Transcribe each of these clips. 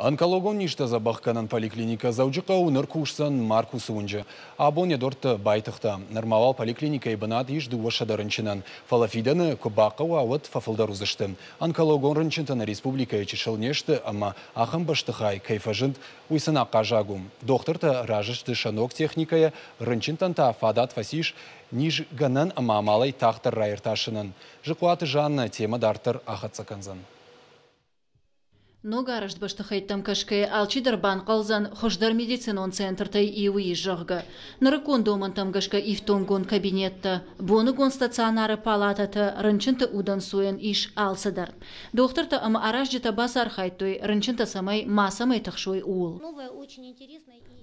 Онкологон низтӕ дзӕбӕхгӕнӕн поликлиникӕ Дзӕуджыхъӕуы ныр кусдзӕн Маркусы уынджы. Абон йӕ дуӕрттӕ байтыгъта. Нырма уал поликлиникӕйы бынат ис 200 рынчынӕн, фӕлӕ фидӕны куы бахъӕуа, уӕд фӕфылдӕр уыдзысты. Онкологон рынчынтӕ нӕ республикӕйы чысыл не сты ӕмӕ ахӕм бӕстыхай кӕй фӕзынд, уый сын ахъаззаг у. Дохтыртӕ разы сты сӕ ног техникӕйӕ, рынчынтӕн та фадат фӕцис низ гӕнӕн ӕмӕ амалӕй тагъддӕр раиртасынӕн. Зыхъуаты Жаннӕ темӕ дарддӕр ахӕццӕ кӕндзӕн. Ногарӕзт бӕстыхӕйттӕм кӕсгӕйӕ алчидӕр банхъӕлдзӕн, хуыздӕр медицинон центртӕй иуы ис, зӕгъгӕ. Нырыккон домӕнтӕм гӕсгӕ ифтонггонд кабинеттӕ, боныгон стационары палатӕтӕ, рынчынты удӕнцойӕн ис алцыдӕр. Дохтыртӕ ӕмӕ аразджытӕ бацархайдтой, рынчынтӕ цӕмӕй мацӕмӕй тыхсой, ууыл.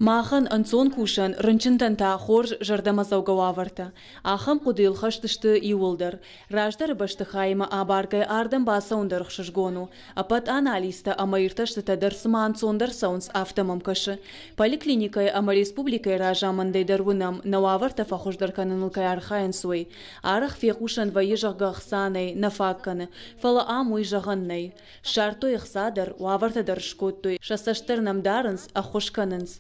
Махӕн ӕнцон кусӕн, рынчынтӕн та хорз зӕрдӕмӕдзӕугӕ уавӕртӕ. Ахӕм хъуыдыйыл хӕст сты иууылдӕр. Раздӕры бӕстыхаимӕ абаргӕ ардӕм бацӕуын дӕр ӕхсызгон у. Ӕппӕт анализтӕ ӕмӕ иртӕстытӕ дӕр цыма ӕнцондӕр цӕуынц, афтӕ мӕм кӕсы. Поликлиникӕйы ӕмӕ республикӕйы разамындӕй дӕр уынӕм, нӕ уавӕртӕ фӕхуыздӕр кӕныныл кӕй архайынц, уый. Арӕх фехъусӕн вӕййы, зӕгъгӕ, ӕхца нӕй, нӕ фаг кӕны. Фӕлӕ ам уый зӕгъӕн нӕй. Ссардтой ӕхца дӕр, уавӕртӕ дӕр скодтой, сӕ цӕст дӕр нӕм дарынц, ӕххуыс кӕнынц.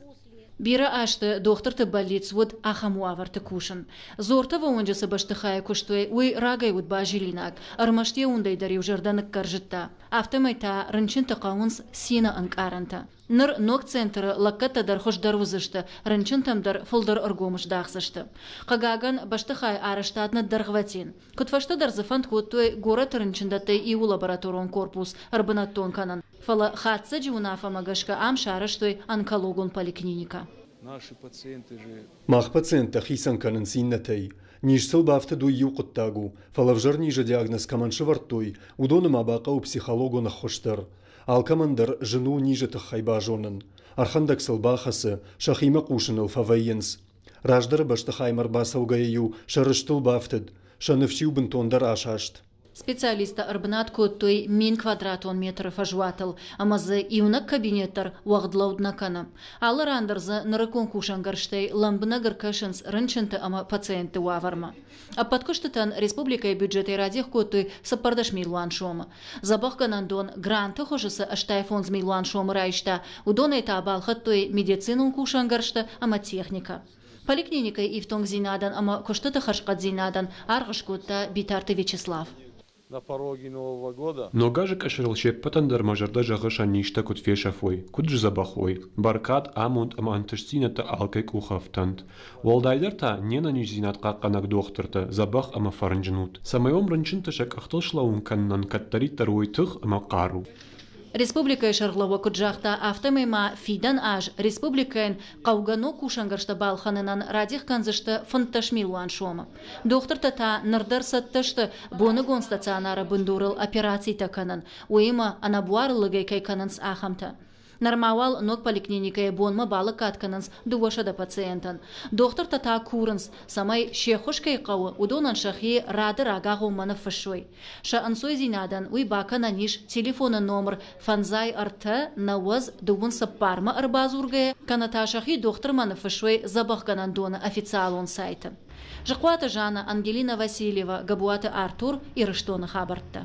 Бирӕ азты дохтырты бӕллиц уыд ахӕм уавӕрты кусын. Зортовы уынджы цы бӕстыхайы куыстой, уый рагӕй уыд базилинаг, ӕрмӕст йӕ уындӕй дӕр-иу зӕрдӕ ныккӕрзыдта. Афтӕмӕй та рынчынты хъӕуынц цины ӕнкъарӕнтӕ. Ныр ног центры лӕггӕдтӕ дӕр хуыздӕр уыдзысты, рынчынтӕм дӕр фылдӕр ӕргом здахдзысты. Хъыгагӕн, бӕстыхайы арӕзтад ныддӕргъвӕтин. Куыдфӕстӕдӕр дзы фӕнд кодтой горӕты рынчындӕттӕй иуы лабораторон корпус ӕрбынӕттон кӕнын, фӕлӕ хатдзӕджы уынаффӕмӕ гӕсгӕ ам сарӕзтой онкологон поликлиникӕ. Мах пациенттӕ хицӕн кӕнынц иннӕтӕй. Низ сыл бафтыд, уый иу хъуыддаг у, фӕлӕ ӕвзӕр низы диагноз кӕмӕн сӕвӕрдтой, уыдоны ма бахъӕуы психологон ӕххуыс дӕр. Алкӕмӕн дӕр зын у низы тыххӕй базонын. Ӕрхӕндӕг сыл бахӕцы, сӕхимӕ хъусыныл фӕвӕййынц. Раздӕры бӕстыхаймӕ ӕрбацӕугӕйӕ-иу сӕ рыстыл бафтыд, сӕ ныфс-иу бынтондӕр асаст. Специалисттӕ ӕрбынат кодтой 1000 квадратон метры фӕзуатыл ӕмӕ дзы иунӕг кабинет дӕр уӕгъдлӕуд нӕ кӕны. Алы ран дӕр дзы нырыккон кусӕнгӕрзтӕй лӕмбынӕг ӕркӕсынц рынчынты ӕмӕ пациентты уавӕрмӕ. Ӕппӕт куыстытӕн республикӕйы бюджетӕй радих кодтой 14 милуан сомы. Дзӕбӕхгӕнӕндон гранты хуызы цы 85 милуан сомы райста, уыдонӕй та балхӕдтой медицинон кусӕнгӕрзтӕ ӕмӕ техникӕ. Поликлиникӕйы ифтонгдзинадӕн ӕмӕ куыстыты хӕрзхъӕддзинадӕн аргъ скодта Битарты Вячеслав. На пороге Нового года. Ног азы къӕсӕрыл се ппӕтӕн дӕр мӕ зӕрдӕ зӕгъы сӕ низтӕ куыд фесӕфой, куыд сдзӕбӕх уой, бӕркад, амонд ӕмӕ ӕнтыстдзинӕдтӕ алкӕй къухы ӕфтӕнт. Уӕлдайдӕр та не нӕниздзинад хъахъхъӕнӕг дохтыртӕ дзӕбӕх ӕмӕ фӕрнджын ут, цӕмӕй уӕм рынчынтӕ сӕ къӕхтыл слӕууын кӕнынӕн кӕддӕриддӕр уой тых ӕмӕ хъару. Республикӕйы сӕргълӕууӕг куыд загъта, афтӕмӕй ма фидӕн аз республикӕйӕн хъӕугӕ ног кусӕнгӕрзтӕ балхӕнынӕн радих кӕндзысты 15 милуан сомы. Дохтыртӕ та ныр дӕр цӕттӕ сты боныгон стационары бындурыл операцитӕ кӕнын, уыимӕ ӕнӕбуары лыгӕй кӕй кӕнынц, ахӕмтӕ. Нырма уал ног поликлиникӕйы бонмӕ балӕггад кӕнынц 200 пациентӕн. Дохтыртӕ та курынц, цӕмӕй се ххуыс кӕй хъӕуы, уыдонӕн сӕхи рады рагагъоммӕ ныффыссой. Сӕ ӕнцойдзинадӕн уый бакӕнӕн ис телефоны номыр 53 94-мӕ ӕрбадзургӕйӕ, кӕнӕ та сӕхи дохтырмӕ ныффыссой дзӕбӕхгӕнӕндоны официалон сайты. Зыхъуаты Жанна, Ангелина Васильева, Габуаты Артур, Ирыстоны хабӕрттӕ.